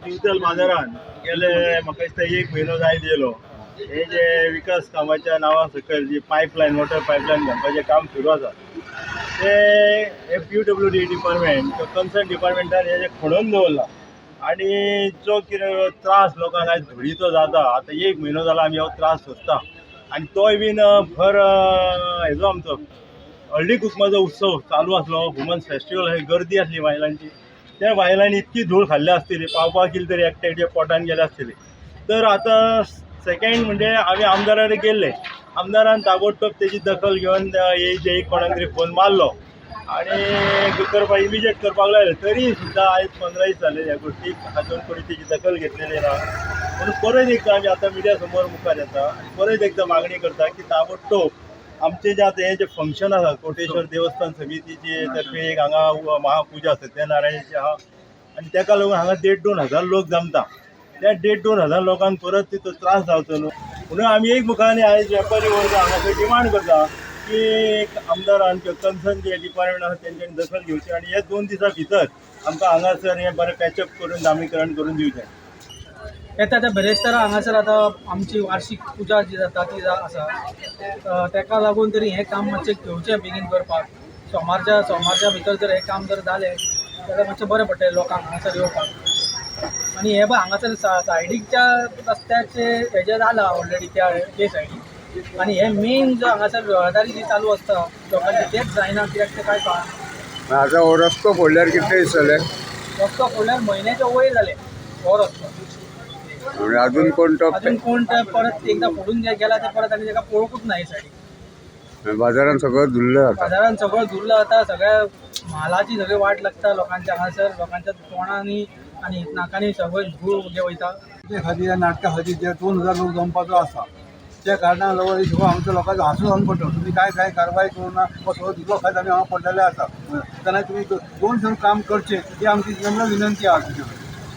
दिवचल बाजारान गेले म्हाका दिसता एक म्हयनो जायत येयलो, हे जे विकास कामाच्या नांवा सकयल जी पायपलायन, वॉटर पायपलायन घालपाचें काम सुरू आसा, ते हे PWD department, concern डिपार्टमेंटान हे जे खणून दवरलां आनी जो कितें त्रास लोकांक आयज धुळीचो जाता, आतां एक म्हयनो जाला आमी हो त्रास सोंसता आनी तोय बीन भर हेजो आमचो हळदी कुकमाचो उत्सव चालू आसलो, वुमन्स फेस्टिवल, हे गर्दी आसली बायलांची, त्या बायलांनी इतकी धूळ खाल्ली आसतली, पावपा किल तरी एकटे एकटे पोटान गेले आसतली. तर आतां सेकंड म्हणजे आमी आमदाराक गेल्ले, आमदारान ताबडतोब तेजी दखल घेवन जे एक कोणाक तरी फोन मारलो आनी करपाक इमिजिएट करपाक लायलें. तरी सुद्दां आयज 15 दीस जाले ह्या गोश्टीक आजून कोणी तेजी दखल घेतलेली ना. म्हणून परत एकदां आमी आतां मिडिया समोर मुखार येता आनी परत एकदां मागणी करता की ताबडतोब आमचे जे आतां हें जें फंक्शन आसा, कोटेश्वर देवस्थान समितीचे तर्फे एक हांगा महापुजा सत्यनारायणाची आहा आनी तेका लागून हांगा 1,500-2 हजार लोक जमता, त्या 1,500-2 हजार लोकांक परत तिचो त्रास जावचो न्हू म्हणून आमी एक मुखांनी आयज वेपारी वर्ग हांगासर डिमांड करता की एक आमदारान किंवा कन्सर्न जे डिपार्टमेंट आसा तेंच्यांनी दखल घेवची आनी हे 2 दिसां भितर आमकां हांगासर हें बरें पॅचअप करून डांबरीकरण करून दिवचें. येता आतां बिरेस्तारा हांगासर आतां आमची वार्षीक पुजा जी जाता ती आसा, तेका लागून तरी हें काम मातशें घेवचें बेगीन करपाक. सोमारच्या भितर जर हें काम जर जालें जाल्यार मातशें बरें पडटलें लोकांक हांगासर येवपाक. आनी हें पळय हांगासर सायडीकच्या रस्त्याचे हेजें जालां ऑलरेडी त्या ते सायडीक, आनी हें मेन जो हांगासर येरादारी जी चालू आसता लोकांची तेच जायना, कित्याक तें कांय कळना. आतां हो रस्तो फोडल्यार कितले दीस जाले? रस्तो फोडल्यार म्हयन्याच्या वयर जाले हो रस्तो. अजून कोण तो अजून कोण ते परत एकदा फोडून जे गेला ते परत आनी ताका पळोवंकूच ना हे सायडीक. बाजारान सगळं धुल्ल जाता, बाजारान सगळं धुल्ल जाता, सगळ्या म्हालाची सगळी वाट लागता लोकांच्या हांगासर, लोकांच्या तोंडांनी आनी नाकांनी सगळें धूळ जे वयता. ते खातीर ह्या नाटका खातीर जे 2000 लोक जमपाचो आसा त्या कारणान लागून सगळो आमच्या लोकांचो हांसो जावन पडटा. तुमी काय काय कारवाय करूं ना, हो सगळो धुलो खायत आमी हांगा पडलेले आसा. तेन्ना तुमी 2 दिसान काम करचें ही आमची नम्र विनंती आसा तुमचे कडेन.